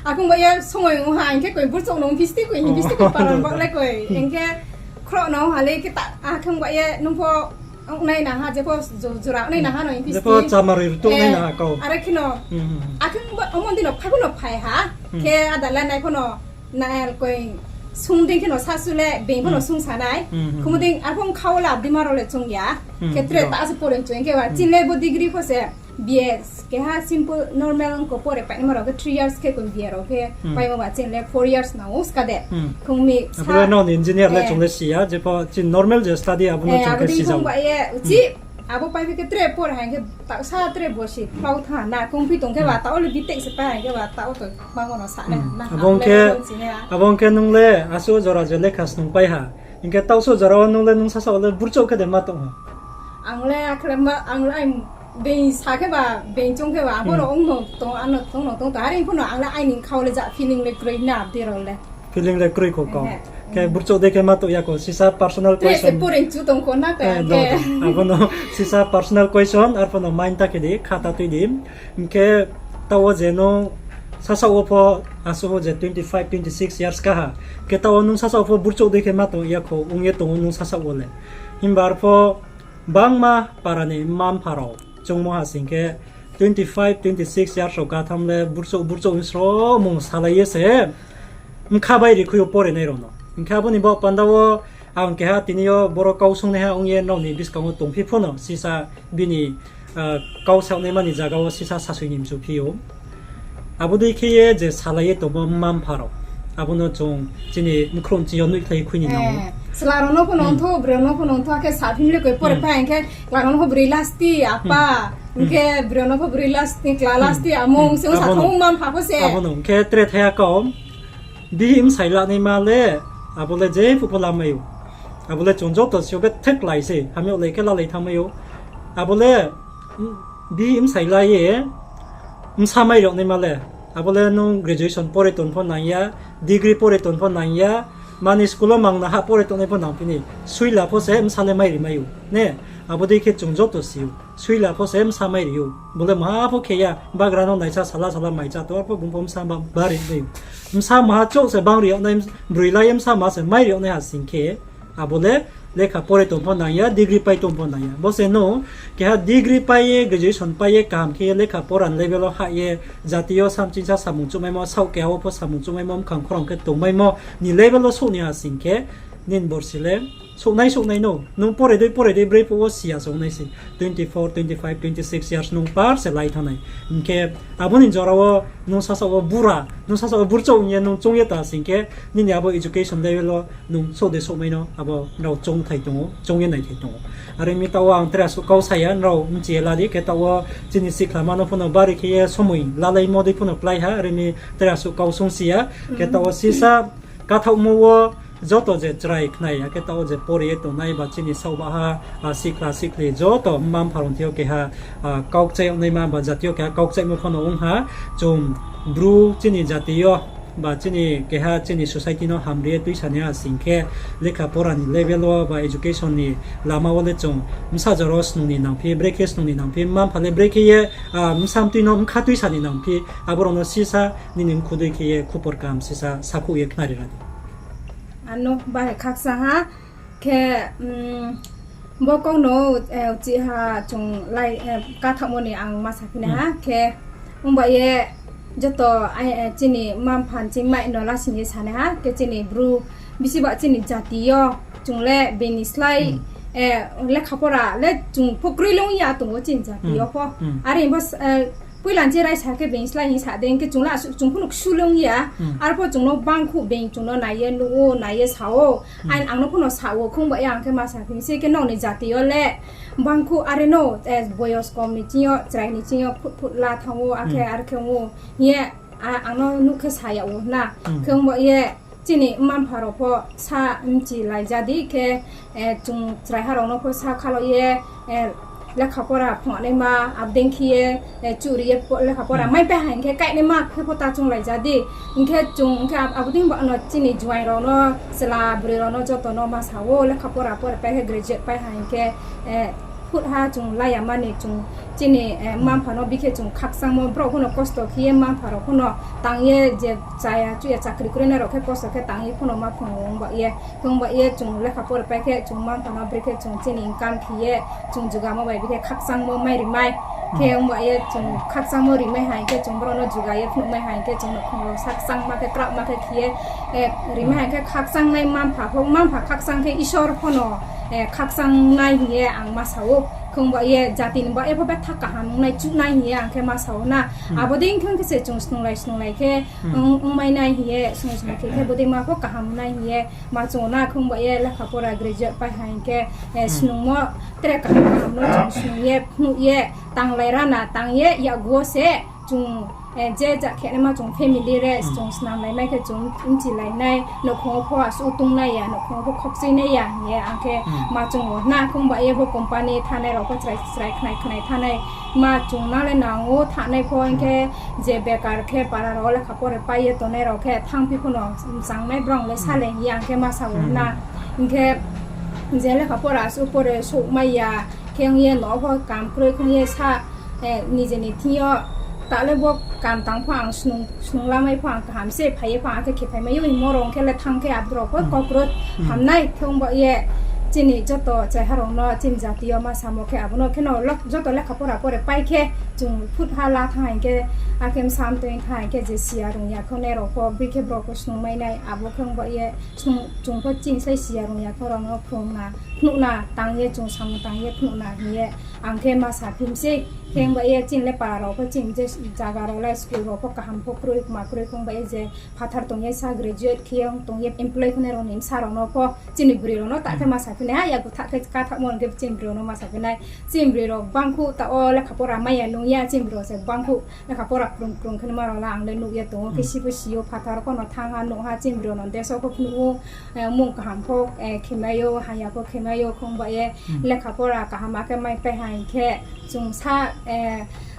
Akhong ba ye somoi ong ha, hing khe koi burchouh no phisti koi, hing phisti koi para bak le koi. Hing khe khroh no ha le khe ta, akhong ba ye nung pho ong nai na ha, je pho jo-, jora ong nai na ha no, hing phisti. Je pho chamaroi ruhtuh nai na ha kau. Are khe no. Akhong ba omo di no phai pho no phai ha. Khe ada le nai pho no, na koi sung dei khe no sasu le, being pho no sung sa nai. Khumuding arpho khau le abdi ma rao le chung ya. Khe tre ta se pore chung khe ba, chini le bo degree pho se B S, keha simple normal ongko pore painaima rao khe three years khe koi B A rao khe paimo ba chini le four years nang ou ska de. Khong mi sa. Abo le nrao ni engineer le chung le si ya, je pho chini normal je study abo no chung khe si ja ou. Abo ye uchih, abo paiphi khe tre pore ha hing khe taoh sa tre bosi phlau thanng na, kongphi tong khe ba taoh le B Tech se pai ha hing khe ba taoh to bangmo no sa nai. Abo ong khe nung le asuh jora je lekha snung pai ha, hing khe taoh suh jora wo nung le nung sasaoh le burchouh khe de ma tong ha? Ang le akhe le ma, ang le aini being sa khe ba, being choung khe ba, abo no ong no tong, ano tong no tong tong, are pho no ang le aini khau le ja feeling le kroi na, abdi rao le. Feeling le kroi kho kau. Khe burchouh dei khe ma tong ya kho, sisa personal question. Abo no sisa personal question, arpho no mind ta khe di, kha ta tui di. Hing khe taoh wo je nung sasaoh wo pho asuh wo je twenty five, twenty six years ka ha. Khe taoh wo nung sasaoh pho burchouh dei khe ma tong ya kho, ong ye tong ou nung sasaoh wo le. Himba arpho bangma para ni mma mpha rao chungmo ha sing khe twenty five, twenty six years rao ka tham le burchouh, burchouh ni sro mung salai ye se bkha bai ri khui yo pore nai rao no. Hing khe abo ni baoh panda wo ang keha tini yo boro kau sungnaiha ong ye nrao ni buskang wo tongphi pho no sisa bini, kau saohnaima ni zaga wo sisa sasoi ni mchu phi ou. Abo dei khe ye je salai ye tongmo mma mpha rao, abo no chung chini bkhrouh ching yo nuhkhlai khui ni nang ou. Chla rao no pho nongtho, broi rao no pho nongtho, akhe sa phim le koi pore phai hing khe, chla rao no pho broi lasti, apa, hing khe broi rao no pho broi lasti, chla lasti, amo, se sa thang mma mpha pho se. Abo no hing khe tre thaiha kau, bihih bsai lanaima le, abo le jephuh pho lamai ou. Abo le chung joto si yo bethek lai se, hamyag lai khe lalai thanngmai ou. Abo le, bihih bsai la ye, bsa mai rao naima le, abo le nung graduation pore tong pho nang ya, degree pore tong pho nang ya, mani school wo mangna ha pore tongnai pho nang phi ni, suila pho se bsa le mai ri mai ou. Ne, abo dei khe chung joto si ou. Suila pho se bsa mai ri ou. Bo le maha pho khe ya, bagra no naisa sala sala mai chá tong, arpho bung pho bsa ba, bari mai ou. Bsa maha chouh se bang ri yag nai, broi la ye bsa maha se mai ri yag nai ha sing khe, abo le lekha pore tong pho nang ya, degree pai tong pho nang ya. Bo se no, keha degree pai ye, graduation pai ye, kaham khe ye lekha pora ni level wo hah ye, jati yo samchingsa samung chouhmaimo, saoh keha wo pho samung chouhmaimo, mkhang khorang khe tongmaimo ni level wo souh ni ha sing khe, nini borsi le souhnai souhnai no, nung pore dei pore dei brephuh wo si ya se ong nai se, twenty four, twenty five, twenty six years nung par se lai thanng nai. Hing khe abo ni jora wo nung sasaoh wo bura, nung sasaoh wo burchouh hing ye nung choung ye ta sing khe, nini abo education level wo nung souh de souhmai no, abo nrao choung thai tong ou, choung ye nai thai tong ou. Are ong mi taoh wo ang tre asuh kau sa ya, nrao bchi ye la di, khe taoh wo chini sikhlama no pho no bari khe ye somoi lalaimo dei pho no klái ha, are ong mi tre asuh kau sung si ya, khe taoh wo sisa kathaohmo wo joto je chrai khnai, akhe taoh wo je pore ye tongnai ba chini saohbaha, sikhla sikhli joto mma mpha rao thing yo keha, kaukchai yag naima ba jati yo keha kaukchaimo pho no ong ha, chung Bru chini jati yo ba chini keha chini society no hamri ye tuisa ni ha sing khe, lekha pora ni level wo ba education ni lama wo le chung bsa jora wo snung ni nang phi, brekhe snung ni nang phi, mma mpha le brekhe ye, bsa mtui no bkha tuisa ni nang phi, abo rao no sisa nini mkhu dei khe ye khupor kaham sisa sakhouh ye khnari ra di. Ano, bari khakchang ha, khe, bo kau no, chiha chung lai, kathaohmo ni ang ma saphi nai ha, khe, ongba ye, joto, chini mma mpha ni chingmai no lasing ye sa nai ha, khe chini Bru, bisi ba chini jati yo, chung le bini slái, lekha pora le chung pho kroi le ong ya tong ou chini jati yo pho. Are bo, poila ni je raisa khe bini slái hing sa dei, hing khe chung le asuh chung pho no ksu le ong ya. Arpho chung no bangkhuh bini chung no nai ye nuh ou, nai ye sa ou. Aini ang no pho no sa ou, khongba ye ang khe ma saphi se khe nrao ni jati yo le bangkhuh are no, boyos kom ni ching yo, chrai ni ching yo phut phut la thanng ou, akhe are khe ong ou hing ye, ang no nuh khe sa yag ou na. Khe ongba ye chini mma mpha rao pho sa bchi lai ja di khe, chung chraiha rao no pho sa khalao ye, lekha pora phungnaima, abo dei khe ye, churi ye lekha pora maipai ha hing khe kainaima khe pho ta chounglai ja di. Hing khe chung, hing khe abo dei ba no chini juaing rao no, chla broi rao no joto no ma sa ou, lekha pora pore pai khe graduate pai ha hing khe, phut ha chung la ya mani chung chini, mma mpha no bikhe chung khakchangmo, brao pho no kosto khe ye mma mpha rao pho no tang ye je chaya chuya chakri kroinai rao khe kosto khe tang ye pho no ma phung ou ongba ye. Khe ongba ye chung lekha pore pai khe chung mma mpha no brekhe chung chini income khe ye chung jugamo bai bikhe khakchangmo mai ri mai. Khe ongba ye chung khakchangmo ri mai ha hing khe chung brao no juga ye phnuh mai ha hing khe chung nouhkhong rao sakchangma khe kraohma khe khe ye, ri mai ha hing khe khakchangnai mma mpha pho, mma mpha khakchang khe Isor pho no, khakchangnai hing ye ang ma sa ou. Khe ongba ye jati ni ba ye pho betha kaham ong nai chuh nai hing ye ang khe ma sa ou na. Abo dei khe ong khe se chung snunglai snunglai khe, ongmai nai hing ye, snung snung khe khe bodei ma pho kaham ong nai hing ye ma chung ou na. Khe ongba ye lekha pora graduate pai ha hing khe, snungmo tre kaham kaham no chung snung ye, phnuh ye, tanglai rana tang ye, yakgu wo se chung, je ja khe naima chung family re, chung snamlai mai khe chung bchilai nai, nouhkhong wo pho asuh tongnai ya, nouhkhong wo pho khokchui nai ya hing ye ang khe ma chung ou na. Khe ongba ye bo company thanngnai rao pho chrai chrai khnai khnai thanngnai, ma chung nang le nang ou thanngnai pho hing khe, je bekar khe para rao lekha pore pai ye tongnai rao khe thanngphi pho no mchangnai brao le sa le hing ye ang khe ma sa ou na. Hing khe je lekha pora asuh pore souhmai ya, khe ong ye no pho kam kroi khe ong ye sa, nije ni thing yo, ta le bo kam tang pho ang snung, snung lamai pho ang kaham se phai ye pho ang khe khe phaimai ou, hingmo rao khe le thanng khe abdro pho kau kroi hamnai khe ongba ye, Chini joto chaiha rao no chini jati yo ma samo khe abo no khe no joto lekha pora pore pai khe chung phut ha la thanng hing khe, akhe bsa mtoi thanng hing khe je siya rung ya khe nai rao pho bikhe brao pho snung mai nai abo khe ong ba ye chung pho chini sai siya rung ya khe rao no phnuh na tang ye chung samung tang ye phnuh na hing ye ang khe ma sa phi mi sei. Khe ong ba ye chini le para rao pho chini je zaga rao le school rao pho kaham pho kroi kma kroi khe ong ba ye je phathar tong ye sa graduate khe ye tong ye employee khe nai rao ni bsa rao no pho chini broi rao no ta khe ma sa phi nai ha, yakgu tha khe kathaohmo hing khe chini broi rao no ma sa phi nai. Chini broi rao bangkhuh taoh wo lekha pora mai ya nung ya, chini broi rao se bangkhuh lekha pora krung krung khe nai ma rao la ang le nuh ye tong ou khe si pho si ou, phathar pho no thanng ha nuh ha, chini broi rao no deso pho phnuh ou, mung kaham pho khemai ou, hamya pho khemai ou, khe ong ba ye lekha pora kaham khe maipai ha hing khe chung sa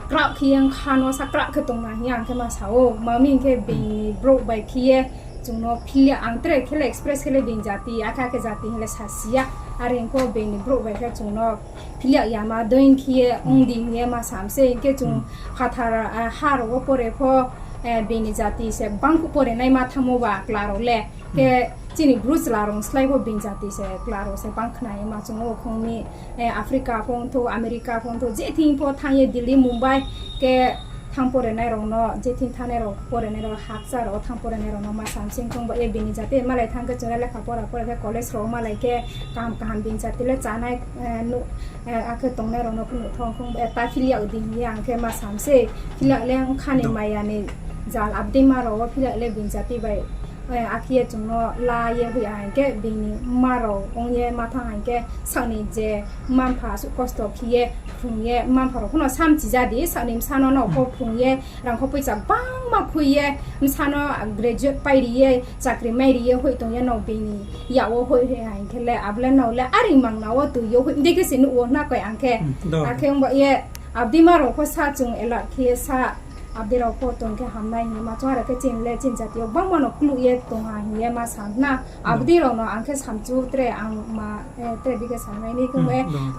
kraoh khe ye bkha no sa kraoh khe tong na hing ye ang khe ma sa ou. Ma mi hing khe being ni brouh bai khe ye chung no philiya, ang tre khe le express khe le being jati, akhe akhe jati hing le sa si ya. Are hing pho being ni brouh bai khe chung no philiya yama dei khe ye ong di hing ye ma sa mi sei. Hing khe chung phathar ha rao wo pore pho being ni jati se bangkhuh pore nai ma thanngmo ba kla rao le. Khe chini Bru chla rao slái pho being jati se kla rao se bang khna ye ma chung ou khe ong mi. Africa pho ong thou, America pho ong thou, je thing pho thanng ye Delhi, Mumbai, khe thanng pore nai rao no, je thing thanngnai rao pore nai rao, hakcha rao thanng pore nai rao no ma sa mi sei. Khe ong ba ye being ni jati malai thanng khe chung le lekha pora pore khe college rao malai khe kaham kaham being jati le chánai, akhe tongnai rao no phnuh thong khe ong ba ye ta philiya di hing ye ang khe ma sa mi sei. Philiya le bkha ni maya ni jal abdeima rao wo philiya le being jati bai akhe ye chung no la ye hoih ha hing khe being ni mma rao ong ye ma thanng ha hing khe saoh ni je mma-mpha asuh kosto khe ye phrung ye, mma-mpha rao pho no samchi ja di, saoh ni bsa no nrao pho phrung ye, rangkho poicha gbangma khui ye, bsa no graduate pai ri ye, chakri mai ri ye hoih tong ye nrao being ni yak wo hoih hoih ha hing khe le abo le nrao le are mangna wo tui yo hoih dei khe se nuh wo hna koi ang khe. Akhe ong ba ye abdeima rao pho sa chung alert khe ye sa, abdei rao pho tong khe hamnai hing ye ma chung are khe chini le chini jati yo gbangma no kluh ye tong ha hing ye ma sa hna. Abdei rao no ang khe samchu tre ang ma, tre bikhe samai ni khe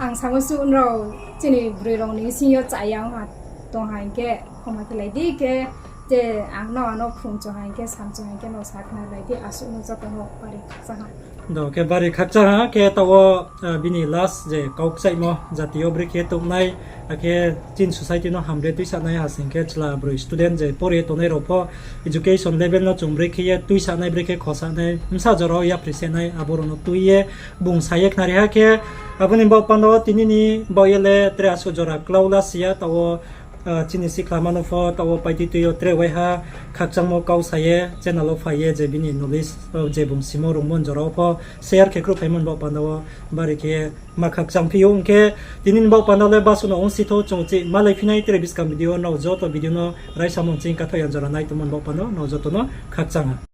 ang samo suh nrao chini broi rao ni sing yo chaya ong ha tong ha hing khe khoma khe lai di khe, je ang no ano phrung chung ha hing khe samchu ha hing khe no sa khnalai di, asuh no joto no bari khakchang ha. Do khe bari khakchang ha khe taoh wo, bini last je kau kchaihmo jati yo brekhe ye tongnai, akhe chini society no hamre tuisanai ha sing khe chla broi student je pore tongnai rao pho education level no chung brekhe ye tuisanai, brekhe khosanai, bsa jora wo yapri se nai, abo rao no tui ye bung sa ye khnari ha khe, abo ni baoh panda wo tini ni baoh ye le tre asuh jora klau la si ya, taoh wo chini sikhlama no pho taoh wo paitui tui yo tre waiha khakchangmo kau sa ye channel wo phai ye je bini knowledge, je bung simo rungmo ni jora wo pho share khe khruhphaimo ni baoh panda wo bari khe ma khakchang phi ou. Ong khe tini ni baoh panda le basuh no ongsi thou, chung chih malai phi nai tre buskang video wo. Nrao joto video no raisa mung ching kathaoh ya jora nai tongmo ni baoh panda wo nrao joto no khakchang ha.